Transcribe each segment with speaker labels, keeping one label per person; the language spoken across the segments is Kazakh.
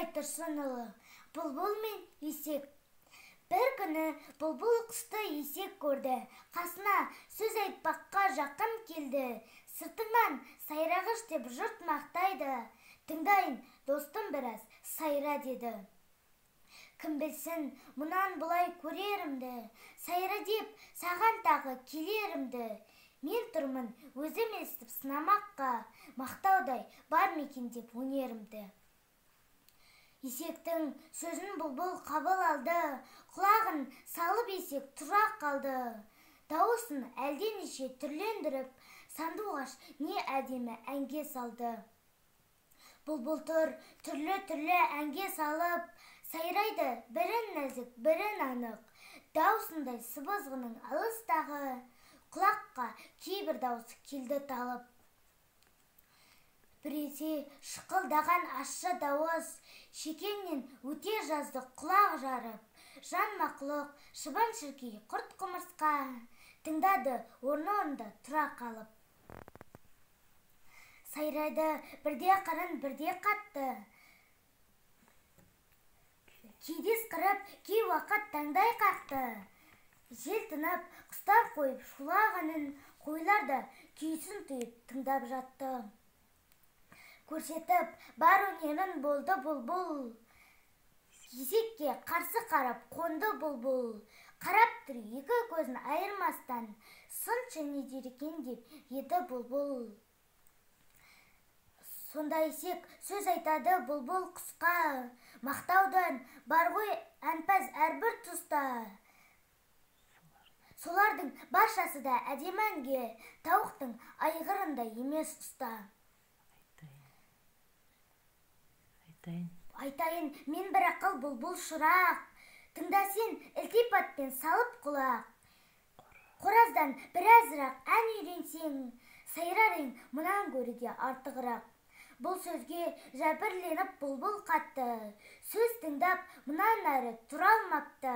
Speaker 1: Байтұрсынұлы, Бұлбұл мен есек. Бір күні бұлбұл құсты есек көрді. Қасына сөз айтпаққа жақын келді. Сыртыңнан сайрағыш деп жұрт мақтайды. Тыңдайын, достым, біраз сайра деді. Кім білсін, мұнан бұлай көрерімді, сайра деп саған тағы келерімді. Мен тұрмын өзім естіп сынамаққа, мақтаудай бар ма екен деп өнерімді. Есектің сөзін бұлбұл қабыл алды, құлағын салып есек тұра қалды. Дауысын әлденеше түрлендіріп, сандуғаш не әдемі әнге салды. Бұлбұл тұр түрлі-түрлі әнге салып, сайрайды бірін нәзік, бірін анық. Даусындай сыбызғының алыстағы, құлаққа кейбір даусы келді талып. Біресе шықылдаған ащы дауыс, шекеңнен өте жазды құлақ жарып. Жан мақұлық, шыбын-шіркей, құрт құмырсқа тыңдады орны-орнында тұра қалып. Сайрайды бірде қырын, бірде қатты. Кейде ысқырып, кей уақыт таңдай қақты. Жел тынып, құстар қойып шулағанын, қойлар да күйсін түйіп тыңдап жатты. Көрсетіп бар өнерін болды бұлбұл. Есекке қарсы қарап қонды бұлбұл. Қарап тұр екі көзін айырмастан, сыншы не дер екен деп еді бұлбұл. Сонда есек сөз айтады бұлбұл құсқа, мақтаудан бар ғой әнпаз әрбір тұста. Солардың баршасы да әдемі әнге, тауықтың айғырындай емес ұста.
Speaker 2: Айтайын.
Speaker 1: Айтайын мен бір ақыл бұлбұл шырақ, тыңда сен ілтипатпен салып құлақ. Қораздан біразырақ ән үйренсең, сайрар ең мұнан гөрі де артығырақ. Бұл сөзге жәбірленіп бұлбұл қатты, сөз тыңдап мұнан әрі тұра алмапты.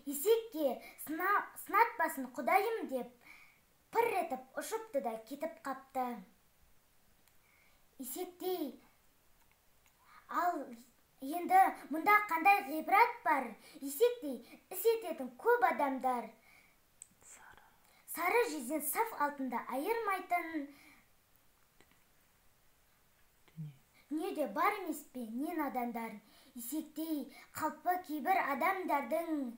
Speaker 1: Есекке сынатпасын құдайым деп, пыр етіп ұшыпты да кетіп қапты. Есектей, ал енді мұнда қандай ғибрат бар? Есектей іс ететін көп адамдар. Сары жүзден саф алтынды айырмайтын дүниеде бар емес пе не надандар? Есектей қалпы кейбір адамдардың